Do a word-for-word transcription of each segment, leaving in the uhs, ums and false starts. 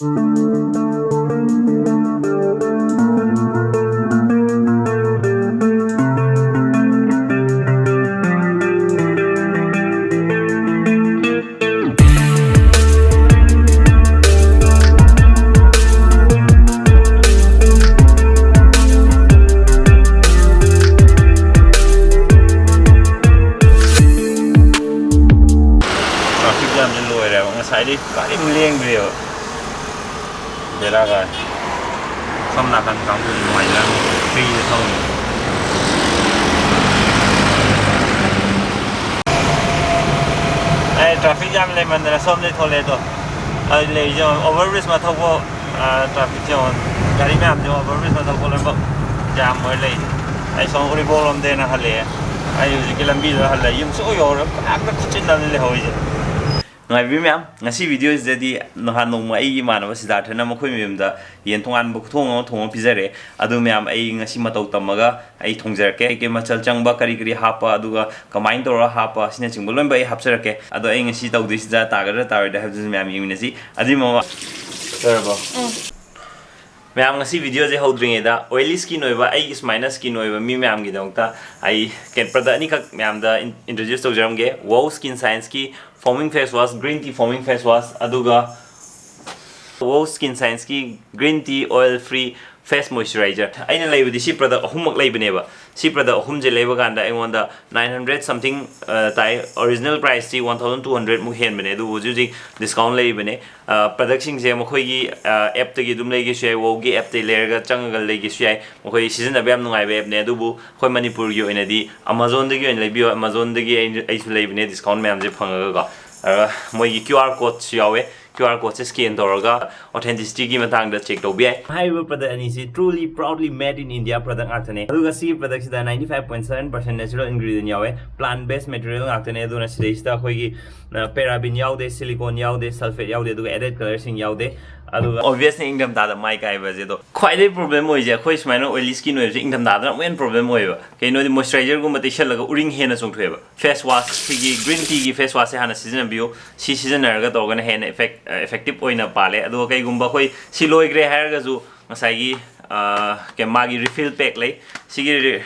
Traffic jamꯁꯦ ꯂꯣꯏꯔꯦꯕ꯫ ꯉꯁꯥꯏꯗꯤ ꯒꯥꯔꯤ ꯑꯃ ꯂꯦꯡꯗ꯭ꯔꯤꯑꯕ꯫ ꯕꯦꯔꯥ ꯀꯥꯏ꯫ ꯁꯣꯝ ꯅꯥꯀꯟ ꯀꯥꯡꯕꯨꯗꯤ ꯅꯨꯡꯉꯥꯏꯖꯔꯝꯅꯤ꯫ Free ꯗ ꯊꯧꯔꯤ꯫ ꯑꯩ traffic jam ꯂꯩꯃꯟꯗꯅ ꯁꯣꯝꯗꯩ ꯊꯣꯛꯂꯛꯑꯦ ꯑꯗꯣ꯫ ꯑꯩ ꯂꯩꯔꯤꯁꯦ ꯌꯦꯡꯉꯣ, over bridge ꯃꯊꯛ ꯐꯥꯎ, ꯑꯥ, traffic ꯁꯦ ꯌꯦꯡꯉꯣ꯫ ꯒꯥꯔꯤ ꯃꯌꯥꯝꯁꯦ over bridge ꯃꯊꯛ ꯐꯥꯎ ꯂꯣꯏꯅꯃꯛ jam ꯑꯣꯏ ꯂꯩ꯫ ꯑꯩ ꯁꯣꯝ ꯎꯔꯤꯄꯣꯛ ꯂꯣꯝꯗꯩꯅ ꯍꯜꯂꯛꯑꯦ꯫ ꯑꯩ ꯍꯧꯖꯤꯛꯀꯤ ꯂꯝꯕꯤꯗꯨꯗ ꯍꯜꯂꯛꯑꯦ꯫ ꯌꯨꯝ ꯁꯨꯡꯌꯧ ꯌꯧꯔꯔꯣꯏ꯫ ꯍꯦꯛꯇ ꯈꯨꯠꯆꯤꯟꯅꯕꯅꯤ ꯂꯩꯍꯧꯔꯤꯁꯦ꯫ ꯅꯨꯡꯉꯥꯏꯕꯤꯔꯤ ꯃꯌꯥꯝ, ꯉꯁꯤ video ꯁꯤꯗꯗꯤ ꯅꯍꯥꯟ ꯅꯣꯡꯃ ꯑꯩꯒꯤ ꯏꯃꯥꯟꯅꯕ ꯁꯤꯗꯥꯔꯊꯅ ꯃꯈꯣꯏ ꯃꯌꯨꯝꯗ ꯌꯦꯟ ꯇꯣꯉꯥꯟꯕ ꯈꯨꯊꯣꯡ ꯑꯃ ꯊꯣꯡꯉ ꯄꯤꯖꯔꯦ꯫ ꯑꯗꯨ ꯃꯌꯥꯝ ꯑꯩ ꯉꯁꯤ ꯃꯇꯧ ꯇꯝꯃꯒ ꯑꯩ ꯊꯣꯡꯖꯔꯛꯀꯦ꯫ ꯀꯩꯀꯩ ꯃꯆꯜ ꯆꯪꯕ, ꯀꯔꯤ ꯀꯔꯤ ꯍꯥꯞꯄ, ꯑꯗꯨꯒ ꯀꯃꯥꯏꯅ ꯇꯧꯔꯒ ꯍꯥꯞꯄ, ꯑꯁꯤꯅꯆꯤꯡꯕ ꯂꯣꯏꯅꯃꯛ ꯑꯩ ꯍꯥꯞꯆꯔꯛꯀꯦ꯫ ꯑꯗꯣ ꯑꯩ ꯉꯁꯤ ꯇꯧꯗꯣꯏꯁꯤꯗ ꯇꯥꯒꯗ꯭ꯔꯥ ꯇꯥꯔꯣꯏꯗ꯭ꯔꯥ ꯍꯥꯏꯕꯗꯨꯁꯨ ꯃꯌꯥꯝ ꯌꯦꯡꯃꯤꯟꯅꯁꯤ꯫ ꯑꯗꯨꯒꯤ ꯃꯃꯥꯡ ꯂꯣꯏꯔꯕꯣ? ꯎꯝ꯫ ꯃꯌꯥꯝ, ꯉꯁꯤ video ꯁꯦ ꯍꯧꯗ꯭ꯔꯤꯉꯩꯗ oily skin ꯑꯣꯏꯕ, ꯑꯩꯒꯤ ꯁꯨꯃꯥꯏꯅ skin ꯑꯣꯏꯕ ꯃꯤ ꯃꯌꯥꯝꯒꯤꯗꯃꯛꯇ ꯑꯩ ꯀꯦ-, product ꯑꯅꯤꯈꯛ ꯃꯌꯥꯝꯗ in-, introduce ꯇꯧꯖꯔꯝꯒꯦ꯫ Wow Skin Science ꯀꯤ foaming face wash, green tea foaming face wash, ꯑꯗꯨꯒ Wow Skin Science ꯀꯤ green tea oil free face moisturizer꯫ ꯑꯩꯅ ꯂꯩꯕꯗꯤ ꯁꯤ product ꯑꯍꯨꯝꯃꯛ ꯂꯩꯕꯅꯦꯕ꯫ ꯁꯤ product ꯑꯍꯨꯝꯁꯦ ꯂꯩꯕ ꯀꯥꯟꯗ ꯑꯩꯉꯣꯟꯗ nine hundred something, ꯑ, ꯇꯥꯏ꯫ Original price T one thousand two hundred ꯃꯨꯛ ꯍꯦꯟꯕꯅꯦ, ꯑꯗꯨꯕꯨ ꯍꯧꯖꯤꯛ ꯍꯧꯖꯤꯛ discount ꯂꯩꯔꯤꯕꯅꯦ꯫ ꯑ, product ꯁꯤꯡꯁꯦ ꯃꯈꯣꯏꯒꯤ, ꯑ, app ꯇꯒꯤ ꯑꯗꯨꯝ ꯂꯩꯒꯦꯁꯨ ꯌꯥꯏ, Wow ꯒꯤ app ꯇꯒꯤ ꯂꯩꯔꯒ ꯆꯪꯉꯒ ꯂꯩꯒꯦꯁꯨ ꯌꯥꯏ꯫ ꯃꯈꯣꯏ ꯁꯤꯖꯤꯟꯅꯕ ꯌꯥꯝ ꯅꯨꯡꯉꯥꯏꯕ app ꯅꯦ, ꯑꯗꯨꯕꯨ ꯑꯩꯈꯣꯏ ꯃꯅꯤꯄꯨꯔꯒꯤ ꯑꯣꯏꯅꯗꯤ Amazon ꯗꯒꯤ ꯑꯣꯏꯅ ꯂꯩꯕꯤꯌꯣ꯫ Amazon ꯗꯒꯤ ꯑꯩ, ꯑꯩꯁꯨ ꯂꯩꯕꯅꯦ discount ꯃꯌꯥꯝꯁꯦ ꯐꯪꯉꯒꯀꯣ꯫ ꯑꯗꯨꯒ ꯃꯣꯏꯒꯤ QR code ꯁꯨ ꯌꯥꯎꯋꯦ, QR code ꯁꯦ scan ꯇꯧꯔꯒ authenticity ꯒꯤ ꯃꯇꯥꯡꯗ check ꯇꯧꯕ ꯌꯥꯏ꯫ ꯍꯥꯏꯔꯤꯕ product ꯑꯅꯤꯁꯤ truly proudly made in India product ꯉꯥꯛꯇꯅꯦ꯫ ꯑꯗꯨꯒ ꯁꯤꯒꯤ product ꯁꯤꯗ ninety five point seven percent natural ingredient ꯌꯥꯎꯋꯦ, plant based material ꯉꯥꯛꯇꯅꯦ꯫ ꯑꯗꯨꯅ ꯁꯤꯗꯩꯁꯤꯗ ꯑꯩꯈꯣꯏꯒꯤ, ꯑ, paraben ꯌꯥꯎꯗꯦ, silicone ꯌꯥꯎꯗꯦ, sulphate ꯌꯥꯎꯗꯦ, ꯑꯗꯨꯒ added colour ꯁꯤꯡ ꯌꯥꯎꯗꯦ꯫ ꯑꯗꯨꯒ obviously ꯏꯪꯊꯝꯊꯥꯗ ꯃꯥꯏ ꯀꯥꯏꯕꯁꯦ, ꯑꯗꯣ ꯈ꯭ꯋꯥꯏꯗꯩ problem ꯑꯣꯏꯁꯦ ꯑꯩꯈꯣꯏ ꯁꯨꯃꯥꯏꯅ oily skin ꯑꯣꯏꯕꯁꯦ ꯏꯪꯊꯝꯊꯥꯗ ꯑꯃꯨꯛ ꯍꯦꯟꯅ problem ꯑꯣꯏꯌꯦꯕ꯫ ꯀꯩꯅꯣꯗꯤ moisturizer ꯒꯨꯝꯕ ꯇꯩꯁꯜꯂꯒ ꯎꯔꯤꯡ ꯍꯦꯟꯅ ꯆꯣꯡꯊꯣꯛꯑꯦꯕ꯫ Face wash, ꯁꯤꯒꯤ green tea ꯒꯤ face wash ꯁꯦ ꯍꯥꯟꯅ ꯁꯤꯖꯤꯟꯅꯕꯤꯌꯨ꯫ ꯁꯤ ꯁꯤꯖꯤꯟꯅꯔꯒ ꯇꯧꯔꯒꯅ ꯍꯦꯟꯅ effect effective ꯑꯣꯏꯅ ꯄꯥꯜꯂꯦ꯫ ꯑꯗꯨꯒ ꯀꯩꯒꯨꯝꯕ ꯑꯩꯈꯣꯏ ꯁꯤ ꯂꯣꯏꯈ꯭ꯔꯦ ꯍꯥꯏꯔꯒꯁꯨ ꯉꯁꯥꯏꯒꯤ, ꯑ, ꯀꯩ, ꯃꯥꯒꯤ refill pack ꯂꯩ꯫ ꯁꯤꯒꯤ ꯔꯤ-,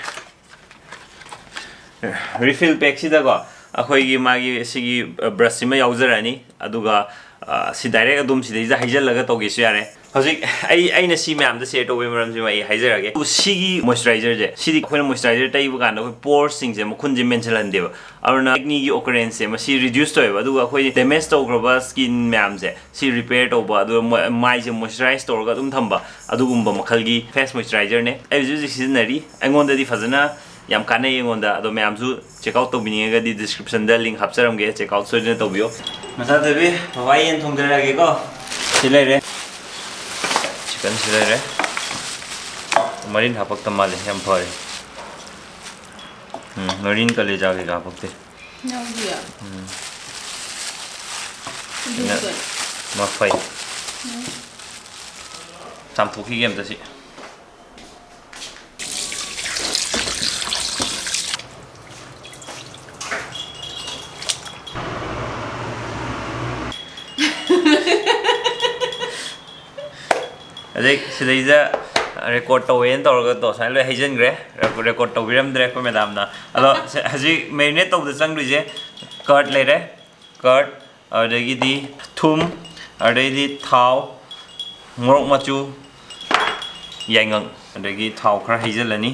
refill pack ꯁꯤꯗꯀꯣ ꯑꯩꯈꯣꯏꯒꯤ ꯃꯥꯒꯤ ꯁꯤꯒꯤ, ꯑ, brush ꯁꯤꯃ ꯌꯥꯎꯖꯔꯅꯤ꯫ ꯑꯗꯨꯒ, ꯑ, ꯁꯤ direct ꯑꯗꯨꯝ ꯁꯤꯗꯩꯁꯤꯗ ꯍꯩꯖꯤꯜꯂꯒ ꯇꯧꯒꯦꯁꯨ ꯌꯥꯔꯦ꯫ ꯍꯧꯖꯤꯛ ꯑꯩ, ꯑꯩꯅ ꯁꯤ ꯃꯌꯥꯝꯗ share ꯇꯧꯕꯒꯤ ꯃꯔꯝꯁꯤꯃ ꯑꯩ ꯍꯥꯏꯖꯔꯒꯦ꯫ ꯁꯤꯒꯤ moisturizer ꯁꯦ, ꯁꯤꯗꯤ ꯑꯩꯈꯣꯏꯅ moisturizer ꯇꯩꯕ ꯀꯥꯟꯗ ꯑꯩꯈꯣꯏ pores ꯁꯤꯡꯁꯦ ꯃꯈꯨꯟꯁꯦ ꯃꯦꯟꯁꯤꯜꯍꯟꯗꯦꯕ꯫ ꯑꯗꯨꯅ acne ꯒꯤ occurrence ꯁꯦ ꯃꯁꯤ reduce ꯇꯧꯋꯦꯕ꯫ ꯑꯗꯨꯒ ꯑꯩꯈꯣꯏ damage ꯇꯧꯈ꯭ꯔꯕ skin ꯃꯌꯥꯝꯁꯦ ꯁꯤ repair ꯇꯧꯕ, ꯑꯗꯨꯒ ꯃꯣ-, ꯃꯥꯏꯁꯦ moisturize ꯇꯧꯔꯒ ꯑꯗꯨꯝ ꯊꯝꯕ, ꯑꯗꯨꯒꯨꯝꯕ ꯃꯈꯜꯒꯤ face moisturizer ꯅꯦ꯫ ꯑꯩ ꯍꯧꯖꯤꯛ ꯍꯧꯖꯤꯛ ꯁꯤꯖꯤꯟꯅꯔꯤ꯫ ꯑꯩꯉꯣꯟꯗꯗꯤ ꯐꯖꯅ ꯌꯥꯝ ꯀꯥꯟꯅꯩ ꯑꯩꯉꯣꯟꯗ꯫ ꯑꯗꯣ ꯃꯌꯥꯝꯁꯨ check out ꯇꯧꯕꯤꯅꯤꯡꯉꯒꯗꯤ description ꯗ link ꯍꯥꯞꯆꯔꯝꯒꯦ, check out ꯁꯣꯏꯗꯅ ꯇꯧꯕꯤꯌꯣ꯫ ꯃꯆꯥꯊꯣꯏꯕꯤ, ꯕꯕꯥ ꯌꯦꯟ ꯊꯣꯡꯖꯔꯛꯑꯒꯦꯀꯣ꯫ ꯁꯤ ꯂꯩꯔꯦ꯫ Chicken ꯁꯤ ꯂꯩꯔꯦ꯫ ꯃꯔꯤꯟ ꯍꯥꯄꯛꯇ ꯃꯥꯜꯂꯦ, ꯌꯥꯝ ꯐꯔꯦ꯫ ꯎꯝ, ꯃꯔꯤꯟ ꯀꯂꯦꯖꯥ ꯀꯩꯀꯥ ꯍꯥꯄꯛꯇꯦ꯫ ꯌꯥꯎꯗꯤꯌꯦ꯫ ꯎꯝ꯫ ꯑꯗꯨ ꯁꯤꯅ ꯀꯩ? ꯃꯐꯩ꯫ ꯎꯝ꯫ ꯆꯥꯝꯊꯣꯛꯈꯤꯒꯦ ꯑꯝꯇ ꯁꯤ꯫ ꯍꯧꯖꯤꯛ ꯁꯤꯗꯩꯗ record ꯇꯧꯋꯦꯅ ꯇꯧꯔꯒ ꯇꯣ ꯁꯨꯃꯥꯏꯅ ꯂꯣꯏ ꯍꯩꯖꯤꯟꯈ꯭ꯔꯦ꯫ Record ꯇꯧꯕꯤꯔꯝꯗ꯭ꯔꯦ ꯑꯩꯈꯣꯏ madam ꯅ꯫ ꯑꯗꯣ ꯁꯦ-, ꯍꯧꯖꯤꯛ marinate ꯇꯧꯕꯗ ꯆꯪꯗꯣꯏꯁꯦ curd ꯂꯩꯔꯦ, curd, ꯑꯗꯨꯗꯒꯤꯗꯤ ꯊꯨꯝ, ꯑꯗꯨꯗꯩꯗꯤ ꯊꯥꯎ, ꯃꯣꯔꯣꯛ ꯃꯆꯨ, ꯌꯥꯏꯉꯪ, ꯑꯗꯒꯤ ꯊꯥꯎ ꯈꯔ ꯍꯩꯖꯤꯜꯂꯅꯤ꯫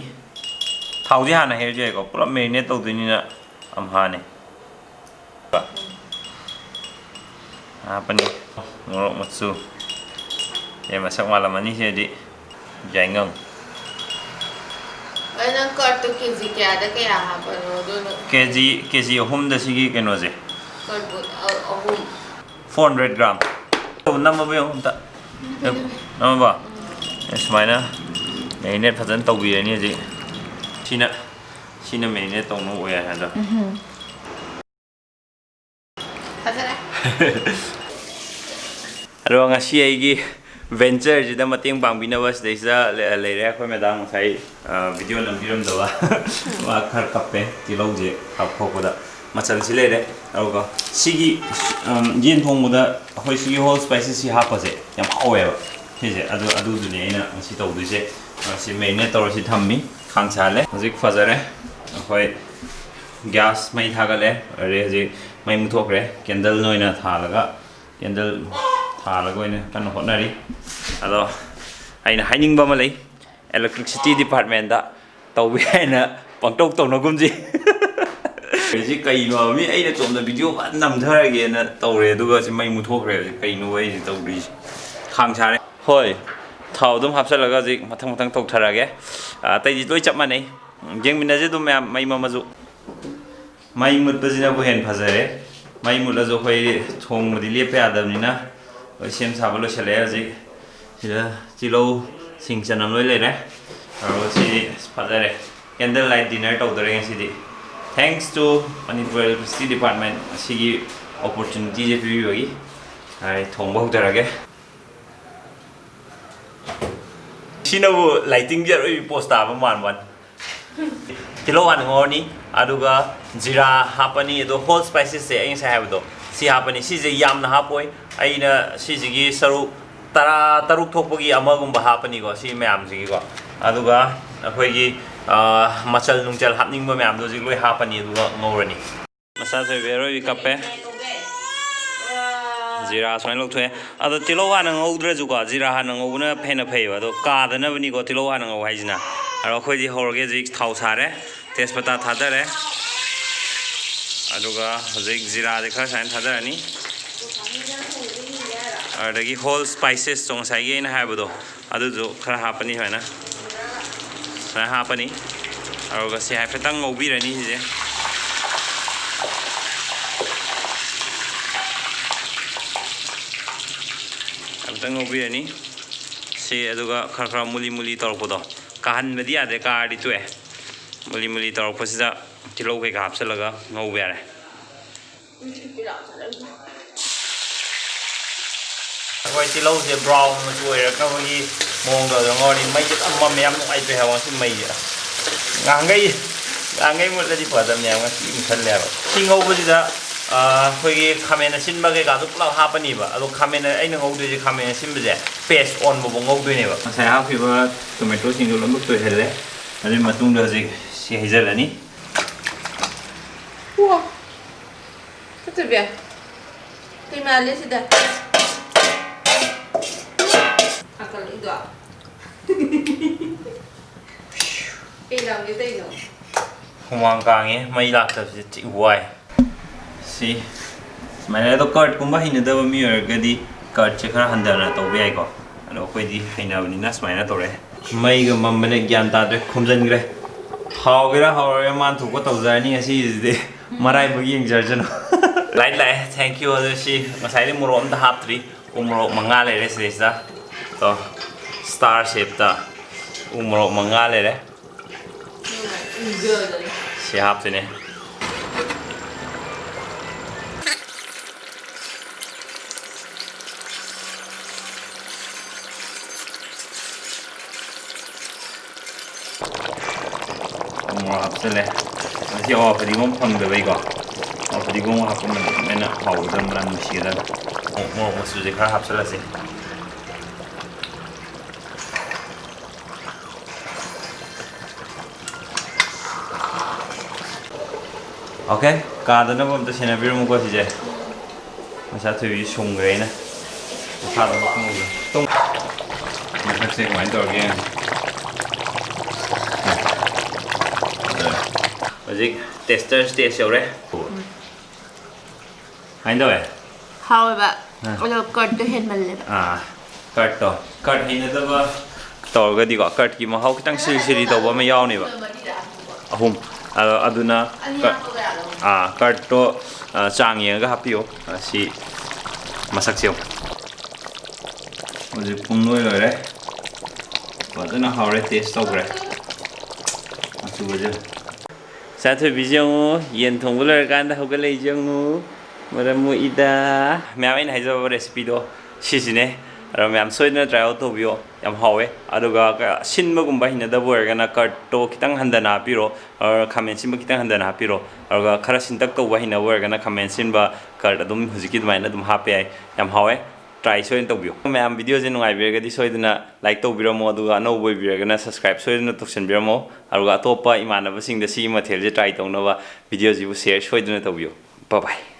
ꯊꯥꯎꯁꯦ ꯍꯥꯟꯅ ꯍꯩꯔꯁꯨ ꯌꯥꯏꯀꯣ, ꯄꯨꯂꯞ marinate ꯇꯧꯗꯣꯏꯅꯤꯅ ꯑꯝꯍꯥꯅꯦ꯫ ꯍꯥꯞꯄꯅꯤ꯫ ꯃꯣꯔꯣꯛ ꯃꯆꯨ꯫ ꯑꯦ, ꯃꯁꯛ ꯃꯥꯜꯂꯝꯃꯅꯤ ꯁꯤꯗꯤ꯫ ꯌꯥꯏꯉꯪ꯫ ꯑꯩ ꯅꯪ curd ꯇꯣ ꯀꯦ ꯖꯤ ꯀꯌꯥꯗ ꯀꯌꯥ ꯍꯥꯞꯄꯅꯣ? ꯑꯗꯨꯅ ꯀꯦ ꯖꯤ, ꯀꯦ ꯖꯤ ꯑꯍꯨꯝꯗ ꯁꯤꯒꯤ ꯀꯩꯅꯣꯁꯦ꯫ Curd ꯕꯨ-, ꯑ-, ꯑꯍꯨꯝ꯫ Four hundred gram꯫ ꯅꯝꯃꯕ ꯌꯦꯡꯉꯨ ꯑꯝꯇ꯫ ꯅꯝꯃꯕ? ꯎꯝ꯫ ꯑꯦ, ꯁꯨꯃꯥꯏꯅ marinate ꯐꯖꯅ ꯇꯧꯕꯤꯔꯅꯤ ꯍꯧꯖꯤꯛ꯫ ꯁꯤꯅ, ꯁꯤꯅ marinate ꯇꯧꯅꯕ ꯑꯣꯏ ꯍꯥꯏꯗꯣ꯫ ꯎꯝꯍꯨꯝ꯫ ꯐꯖꯔꯦ꯫ ꯑꯗꯣ ꯉꯁꯤ ꯑꯩꯒꯤ venture ꯁꯤꯗ ꯃꯇꯦꯡ ꯄꯥꯡꯕꯤꯅꯕ ꯁꯤꯗꯩꯁꯤꯗ ꯂꯩ-, ꯂꯩꯔꯦ ꯑꯩꯈꯣꯏ ꯃꯦꯗꯥꯝ, ꯉꯁꯥꯏ, ꯑ, video ꯅꯝꯕꯤꯔꯝꯗꯕ꯫ ꯃꯥ ꯈꯔ ꯀꯞꯄꯦ ꯇꯤꯜꯍꯧꯁꯦ ꯍꯥꯞꯊꯣꯛꯄꯗ꯫ ꯃꯆꯜꯁꯤ ꯂꯩꯔꯦ꯫ ꯑꯗꯨꯒ ꯁꯤꯒꯤ, ꯎꯝ, ꯌꯦꯟ ꯊꯣꯡꯕꯗ ꯑꯩꯈꯣꯏ ꯁꯤꯒꯤ whole spices ꯁꯤ ꯍꯥꯞꯄꯁꯦ ꯌꯥꯝ ꯍꯥꯎꯋꯦꯕ ꯁꯤꯁꯦ꯫ ꯑꯗꯨ, ꯑꯗꯨꯗꯨꯅꯦ ꯑꯩꯅ ꯉꯁꯤ ꯇꯧꯗꯣꯏꯁꯦ꯫ ꯑ, ꯁꯤ marinate ꯇꯧꯔ ꯁꯤ ꯊꯝꯃꯤ꯫ ꯈꯥꯡ ꯁꯥꯍꯜꯂꯦ꯫ ꯍꯧꯖꯤꯛ ꯐꯖꯔꯦ꯫ ꯑꯩꯈꯣꯏ gas ꯃꯩ ꯊꯥꯒꯠꯂꯦ꯫ ꯑꯗꯩ ꯍꯧꯖꯤꯛ ꯃꯩ ꯃꯨꯠꯊꯣꯛꯈ꯭ꯔꯦ꯫ Candle ꯑꯣꯏꯅ ꯊꯥꯜꯂꯒ, candle ꯊꯥꯜꯂꯒ ꯑꯣꯏꯅ ꯀꯟꯅ ꯍꯣꯠꯅꯔꯤ꯫ ꯑꯗꯣ ꯑꯩꯅ ꯍꯥꯏꯅꯤꯡꯕ ꯑꯃ ꯂꯩ, electricity department ꯇꯧꯕ ꯌꯥꯏꯅ ꯄꯪꯇꯧ ꯇꯧꯅꯒꯨꯝꯁꯤ꯫ ꯁꯤ ꯀꯩꯅꯣ ꯃꯤ, ꯑꯩꯅ ꯁꯣꯝꯗ video ꯐꯖꯅ ꯅꯝꯊꯔꯒꯦꯅ ꯇꯧꯔꯦ, ꯑꯗꯨꯒ ꯁꯤ ꯃꯩ ꯃꯨꯠꯊꯣꯛꯈ꯭ꯔꯦ꯫ ꯍꯧꯖꯤꯛ ꯀꯩꯅꯣ ꯑꯩꯁꯦ ꯇꯧꯗꯣꯏꯁꯦ? ꯈꯥꯡ ꯁꯥꯔꯦ꯫ ꯍꯣꯏ, ꯊꯥꯎ ꯑꯗꯨꯝ ꯍꯥꯞꯆꯜꯂꯒ ꯍꯧꯖꯤꯛ ꯃꯊꯪ ꯃꯊꯪ ꯇꯧꯊꯔꯛꯑꯒꯦ꯫ ꯑ, ꯑꯇꯩꯗꯤ ꯂꯣꯏ ꯆꯞ ꯃꯥꯟꯅꯩ꯫ ꯌꯦꯡꯃꯤꯟꯅꯁꯦ ꯑꯗꯨꯝ ꯃꯌꯥꯝ, ꯃꯩ ꯃꯝꯃꯁꯨ꯫ ꯃꯩ ꯃꯨꯠꯄꯁꯤꯅꯕꯨ ꯍꯦꯟꯅ ꯐꯖꯔꯦ꯫ ꯃꯩ ꯃꯨꯠꯂꯁꯨ ꯑꯩꯈꯣꯏ ꯊꯣꯡꯕꯗꯤ ꯂꯦꯞꯄ ꯌꯥꯗꯕꯅꯤꯅ ꯑꯩꯈꯣꯏ ꯁꯦꯝ ꯁꯥꯕ ꯂꯣꯏꯁꯤꯜꯂꯛꯑꯦ ꯍꯧꯖꯤꯛ꯫ ꯁꯤꯗ ꯇꯤꯜꯍꯧ, ꯁꯤꯡ, ꯆꯅꯝ ꯂꯣꯏ ꯂꯩꯔꯦ꯫ ꯑꯗꯨꯒ ꯁꯤꯗꯤ ꯐꯖꯔꯦ꯫ Candle light dinner ꯇꯧꯗꯣꯔꯦ ꯉꯁꯤꯗꯤ꯫ Thanks to Manipur Electricity Department, ꯑꯁꯤꯒꯤ opportunity ꯁꯦ ꯄꯤꯕꯤꯕꯒꯤ꯫ ꯑꯩ ꯊꯣꯡꯕ ꯍꯧꯖꯔꯒꯦ꯫ ꯁꯤꯅꯕꯨ lighting ꯁꯦ ꯑꯔꯣꯏꯕꯤ post ꯇꯥꯕ ꯃꯥꯟꯕ ꯋꯥꯅꯤ꯫ ꯇꯤꯜꯍꯧ ꯍꯥꯟꯅ ꯉꯧꯔꯅꯤ, ꯑꯗꯨꯒ ꯖꯤꯔꯥ ꯍꯥꯞꯄꯅꯤ, ꯑꯗꯣ whole spices ꯁꯦ ꯑꯩ ꯉꯁꯥꯏ ꯍꯥꯏꯕꯗꯣ ꯁꯤ ꯍꯥꯞꯄꯅꯤ꯫ ꯁꯤꯁꯦ ꯌꯥꯝꯅ ꯍꯥꯞꯄꯣꯏ, ꯑꯩꯅ ꯁꯤꯁꯤꯒꯤ ꯁꯔꯨꯛ ꯇꯔꯥ ꯇꯔꯨꯛ ꯊꯣꯛꯄꯒꯤ ꯑꯃꯒꯨꯝꯕ ꯍꯥꯞꯄꯅꯤꯀꯣ ꯁꯤ ꯃꯌꯥꯝꯁꯤꯒꯤꯀꯣ꯫ ꯑꯗꯨꯒ ꯑꯩꯈꯣꯏꯒꯤ, ꯑ, ꯃꯆꯜ ꯅꯨꯡꯆꯜ ꯍꯥꯞꯅꯤꯡꯕ ꯃꯌꯥꯝꯗꯣ ꯍꯧꯖꯤꯛ ꯂꯣꯏ ꯍꯥꯞꯄꯅꯤ, ꯑꯗꯨꯒ ꯉꯧꯔꯅꯤ꯫ ꯃꯁꯥ ꯁꯣꯏꯕꯤ ꯑꯔꯣꯏꯕꯤ ꯀꯞꯄꯦ꯫ ꯖꯤꯔꯥ ꯁꯨꯃꯥꯏꯅ ꯂꯧꯊꯣꯛꯑꯦ꯫ ꯑꯗꯣ ꯇꯤꯜꯍꯧ ꯍꯥꯟꯅ ꯉꯧꯗ꯭ꯔꯁꯨꯀꯣ, ꯖꯤꯔꯥ ꯍꯥꯟꯅ ꯉꯧꯕꯅ ꯍꯦꯟꯅ ꯐꯩꯌꯦꯕ꯫ ꯑꯗꯣ ꯀꯥꯗꯅꯕꯅꯤꯀꯣ ꯇꯤꯜꯍꯧ ꯍꯥꯟꯅ ꯉꯧ ꯍꯥꯏꯁꯤꯅ꯫ ꯑꯗꯣ ꯑꯩꯈꯣꯏꯗꯤ ꯍꯧꯔꯒꯦ꯫ ꯍꯧꯖꯤꯛ ꯊꯥꯎ ꯁꯥꯔꯦ, ꯇꯦꯖꯄꯇꯥ ꯊꯥꯗꯔꯦ, ꯑꯗꯨꯒ ꯍꯧꯖꯤꯛ ꯖꯤꯔꯥꯁꯦ ꯈꯔ ꯁꯨꯃꯥꯏꯅ ꯊꯥꯗꯔꯅꯤ꯫ ꯑꯗꯨꯗꯒꯤ whole spices ꯇꯣ, ꯉꯁꯥꯏꯒꯤ ꯑꯩꯅ ꯍꯥꯏꯕꯗꯣ, ꯑꯗꯨꯁꯨ ꯈꯔ ꯍꯥꯞꯄꯅꯤ ꯁꯨꯃꯥꯏꯅ꯫ ꯁꯨꯃꯥꯏꯅ ꯍꯥꯞꯄꯅꯤ꯫ ꯑꯗꯨꯒ ꯁꯤ ꯍꯥꯏꯐꯦꯠꯇꯪ ꯉꯧꯕꯤꯔꯅꯤ ꯁꯤꯁꯦ꯫ ꯍꯥꯏꯐꯦꯠꯇꯪ ꯉꯧꯕꯤꯔꯅꯤ꯫ ꯁꯤ ꯑꯗꯨꯒ ꯈꯔ ꯈꯔ ꯃꯨꯂꯤ ꯃꯨꯂꯤ ꯇꯧꯔꯛꯄꯗꯣ, ꯀꯥꯍꯟꯕꯗꯤ ꯌꯥꯗꯦ, ꯀꯥꯔꯗꯤ ꯇꯣꯛꯑꯦ꯫ ꯃꯨꯂꯤ ꯃꯨꯂꯤ ꯇꯧꯔꯛꯄꯁꯤꯗ ꯇꯤꯜꯍꯧ ꯀꯩꯀꯥ ꯍꯥꯞꯆꯤꯜꯂꯒ ꯉꯧꯕ ꯌꯥꯔꯦ꯫ ꯑꯩꯈꯣꯏ ꯇꯤꯜꯍꯧꯁꯦ brown ꯃꯆꯨ ꯑꯣꯏꯔꯛꯅꯕꯒꯤ ꯃꯑꯣꯡꯗ ꯑꯗꯨꯝ ꯉꯧꯔꯤ꯫ ꯃꯩꯁꯦ ꯌꯥꯝ ꯃꯝꯃꯦ, ꯌꯥꯝ ꯅꯨꯡꯉꯥꯏꯇ꯭ꯔꯦ ꯍꯥꯏꯕ ꯉꯁꯤ ꯃꯩꯁꯦ꯫ ꯉꯍꯥꯟꯈꯩ, ꯉꯍꯥꯟꯈꯩ ꯃꯨꯠꯂꯗꯤ ꯐꯗꯕꯅꯦ ꯍꯥꯏꯕ, ꯉꯁꯤ ꯃꯨꯠꯊꯠꯂꯦ ꯍꯥꯏꯕ꯫ ꯁꯤ ꯉꯧꯕꯁꯤꯗ, ꯑ, ꯑꯩꯈꯣꯏꯒꯤ ꯈꯥꯃꯦꯟ ꯑꯁꯤꯟꯕ ꯀꯩꯀꯥꯗꯣ ꯄꯨꯂꯞ ꯍꯥꯞꯄꯅꯤꯕ꯫ ꯑꯗꯣ ꯈꯥꯃꯦꯟ, ꯑꯩꯅ ꯉꯧꯗꯣꯏꯁꯦ ꯈꯥꯃꯦꯟ ꯑꯁꯤꯟꯕꯁꯦ paste ꯑꯣꯟꯕꯐꯥꯎ ꯉꯧꯗꯣꯏꯅꯦꯕ꯫ ꯉꯁꯥꯏ ꯍꯥꯞꯈꯤꯕ ꯇꯣꯃꯦꯇꯣꯁꯤꯡꯗꯣ ꯂꯣꯏꯅꯃꯛ ꯇꯣꯏꯍꯜꯂꯦ꯫ ꯑꯗꯨꯒꯤ ꯃꯇꯨꯡꯗ ꯍꯧꯖꯤꯛ ꯁꯤ ꯍꯩꯖꯤꯜꯂꯅꯤ꯫ ꯋꯥ! ꯐꯠꯇꯕꯤ꯫ ꯀꯩ ꯃꯥꯜꯂꯦ ꯁꯤꯗ? ꯍꯥꯀꯠꯂꯛꯏꯗꯣ? ꯀꯩ ꯂꯥꯎꯒꯦ ꯇꯧꯔꯤꯅꯣ? ꯍꯨꯃꯥꯡ ꯀꯥꯡꯉꯦ, ꯃꯩ ꯂꯥꯛꯇꯕꯁꯦ ꯊꯤ ꯋꯥꯏ꯫ ꯁꯤ ꯁꯨꯃꯥꯏꯅ, ꯑꯗꯣ curd ꯀꯨꯝꯕ ꯍꯩꯅꯗꯕ ꯃꯤ ꯑꯣꯏꯔꯒꯗꯤ curd ꯁꯦ ꯈꯔ ꯍꯟꯊꯅ ꯇꯧꯕ ꯌꯥꯏꯀꯣ꯫ ꯑꯗꯣ ꯑꯩꯈꯣꯏꯗꯤ ꯍꯩꯅꯕꯅꯤꯅ ꯁꯨꯃꯥꯏꯅ ꯇꯧꯔꯦ꯫ ꯃꯩꯒ ꯃꯝꯕꯅꯦ, ꯒ꯭ꯌꯥꯟ ꯇꯥꯗ꯭ꯔꯦ, ꯈꯨꯝꯖꯤꯟꯈ꯭ꯔꯦ꯫ ꯍꯥꯎꯒꯦꯔꯥ ꯍꯥꯎꯔꯣꯏꯔꯥ ꯃꯥꯟ ꯊꯣꯛꯄ ꯇꯧꯖꯔꯅꯤ ꯉꯁꯤꯁꯤꯗꯤ꯫ ꯃꯔꯥꯏꯕꯛ ꯌꯦꯡꯖꯔꯖꯅꯨ꯫ Light ꯂꯥꯛꯑꯦ, thank you꯫ ꯑꯗꯨ ꯁꯤ ꯉꯁꯥꯏꯗꯤ ꯃꯣꯔꯣꯛ ꯑꯝꯇ ꯍꯥꯞꯇ꯭ꯔꯤ, ꯎ ꯃꯣꯔꯣꯛ ꯃꯉꯥ ꯂꯩꯔꯦ ꯁꯤꯗꯩꯁꯤꯗ꯫ ꯇꯣ, star shape ꯇ ꯎ ꯃꯣꯔꯣꯛ ꯃꯉꯥ ꯂꯩꯔꯦ꯫ ꯁꯤ ꯍꯥꯞꯇꯣꯏꯅꯦ꯫ ꯎ ꯃꯣꯔꯣꯛ ꯍꯥꯞꯆꯤꯜꯂꯦ꯫ ꯉꯁꯤ ꯑꯋꯥ ꯐꯗꯤꯒꯣꯝ ꯐꯪꯗꯕꯩꯀꯣ, ꯑꯋꯥ ꯐꯗꯤꯒꯣꯝ ꯍꯥꯞꯄ ꯃꯅꯝ ꯍꯦꯟꯅ ꯍꯥꯎꯒꯗꯕ, ꯃꯅꯝ ꯅꯨꯡꯁꯤꯒꯗꯕ꯫ ꯎ ꯃꯣꯔꯣꯛ ꯃꯆꯨꯁꯦ ꯈꯔ ꯍꯥꯞꯆꯤꯜꯂꯁꯤ꯫ Okay, ꯀꯥꯗꯅꯕ ꯑꯝꯇ ꯁꯦꯟꯅꯕꯤꯔꯝꯃꯨꯀꯣ ꯁꯤꯁꯦ꯫ ꯃꯆꯥ ꯊꯣꯏꯕꯤ ꯁꯨꯡꯈ꯭ꯔꯦ ꯑꯩꯅ꯫ ꯃꯈꯥꯗ ꯃꯈꯣꯡꯗꯣ ꯇꯨꯝ-, ꯃꯁꯛꯁꯦ ꯀꯃꯥꯏꯅ ꯇꯧꯔꯒꯦ ꯌꯦꯡꯉꯣ꯫ ꯍꯧꯖꯤꯛ tester stage ꯌꯧꯔꯦ꯫ ꯀꯃꯥꯏꯅ ꯇꯧꯋꯦ? ꯍꯥꯎꯋꯦꯕ꯫ ꯑꯥ꯫ ꯑꯗꯣ curd ꯇꯣ ꯍꯦꯟꯃꯜꯂꯦꯕ꯫ ꯑꯥ, curd ꯇꯣ꯫ Curd ꯍꯩꯅꯗꯕ ꯇꯧꯔꯒꯗꯤꯀꯣ, curd ꯀꯤ ꯃꯍꯥꯎ ꯈꯤꯇꯪ ꯁꯤꯔꯤ ꯁꯤꯔꯤ ꯇꯧꯕ ꯑꯃ ꯌꯥꯎꯅꯦꯕ꯫ ꯑꯍꯨꯝ꯫ ꯑꯗꯣ ꯑꯗꯨꯅ ꯑꯅꯤ ꯀ-, ꯍꯥꯞꯄꯒ ꯌꯥꯗꯧꯕ꯫ ꯑꯥ, curd ꯇꯣ, ꯑꯥ, ꯆꯥꯡ ꯌꯦꯡꯉꯒ ꯍꯥꯞꯄꯤꯌꯨ꯫ ꯑꯥ, ꯁꯤ ꯃꯁꯛꯁꯦ ꯌꯦꯡꯉꯨ꯫ ꯍꯧꯖꯤꯛ ꯄꯨꯡ ꯂꯣꯏ ꯂꯣꯏꯔꯦ꯫ ꯐꯖꯅ ꯍꯥꯎꯔꯦ, taste ꯇꯧꯈ꯭ꯔꯦ꯫ ꯃꯆꯨꯒꯁꯦ ꯌꯦꯡꯉꯨ꯫ ꯆꯥꯊꯣꯏꯕꯤꯁꯦ ꯌꯦꯡꯉꯨ, ꯌꯦꯟ ꯊꯣꯡꯕ ꯂꯣꯏꯔꯀꯥꯟꯗ ꯍꯧꯒꯠꯂꯛꯏꯁꯦ ꯌꯦꯡꯉꯨ꯫ ꯃꯔꯝ ꯃꯣꯛꯏꯗ꯫ ꯃꯌꯥꯝ ꯑꯩꯅ ꯍꯥꯏꯖꯕ recipe ꯗꯣ ꯁꯤꯁꯤꯅꯦ꯫ ꯑꯗꯣ ꯃꯌꯥꯝ ꯁꯣꯏꯗꯅ try out ꯇꯧꯕꯤꯌꯣ, ꯌꯥꯝ ꯍꯥꯎꯋꯦ꯫ ꯑꯗꯨꯒ ꯀ-, ꯁꯤꯟꯕꯒꯨꯝꯕ ꯍꯩꯅꯗꯕ ꯑꯣꯏꯔꯒꯅ curd ꯇꯣ ꯈꯤꯇꯪ ꯍꯟꯊꯅ ꯍꯥꯞꯄꯤꯔꯣ, ꯑꯣꯔ ꯈꯥꯃꯦꯟ ꯑꯁꯤꯟꯕ ꯈꯤꯇꯪ ꯍꯟꯊꯅ ꯍꯥꯞꯄꯤꯔꯣ꯫ ꯑꯗꯨꯒ ꯈꯔ ꯁꯤꯟꯇꯛ ꯇꯧꯕ ꯍꯩꯅꯕ ꯑꯣꯏꯔꯒꯅ ꯈꯥꯃꯦꯟ ꯑꯁꯤꯟꯕ, curd ꯑꯗꯨꯝ ꯍꯧꯖꯤꯛꯀꯤ ꯑꯗꯨꯃꯥꯏꯅ ꯑꯗꯨꯝ ꯍꯥꯞꯄ ꯌꯥꯏ꯫ ꯌꯥꯝ ꯍꯥꯎꯋꯦ, try ꯁꯣꯏꯗꯅ ꯇꯧꯕꯤꯌꯣ꯫ ꯃꯌꯥꯝ video ꯁꯦ ꯅꯨꯡꯉꯥꯏꯕꯤꯔꯒꯗꯤ ꯁꯣꯏꯗꯅ like ꯇꯧꯕꯤꯔꯝꯃꯣ, ꯑꯗꯨꯒ ꯑꯅꯧꯕ ꯑꯣꯏꯕꯤꯔꯒꯅ subscribe ꯁꯣꯏꯗꯅ ꯇꯧꯁꯟꯕꯤꯔꯝꯃꯣ꯫ ꯑꯗꯨꯒ ꯑꯇꯣꯞꯄ ꯏꯃꯥꯟꯅꯕꯁꯤꯡꯗ ꯁꯤꯒꯤ ꯃꯊꯦꯜꯁꯦ try ꯇꯧꯅꯕ video ꯁꯤꯕꯨ share ꯁꯣꯏꯗꯅ ꯇꯧꯕꯤꯌꯣ꯫ Bye bye꯫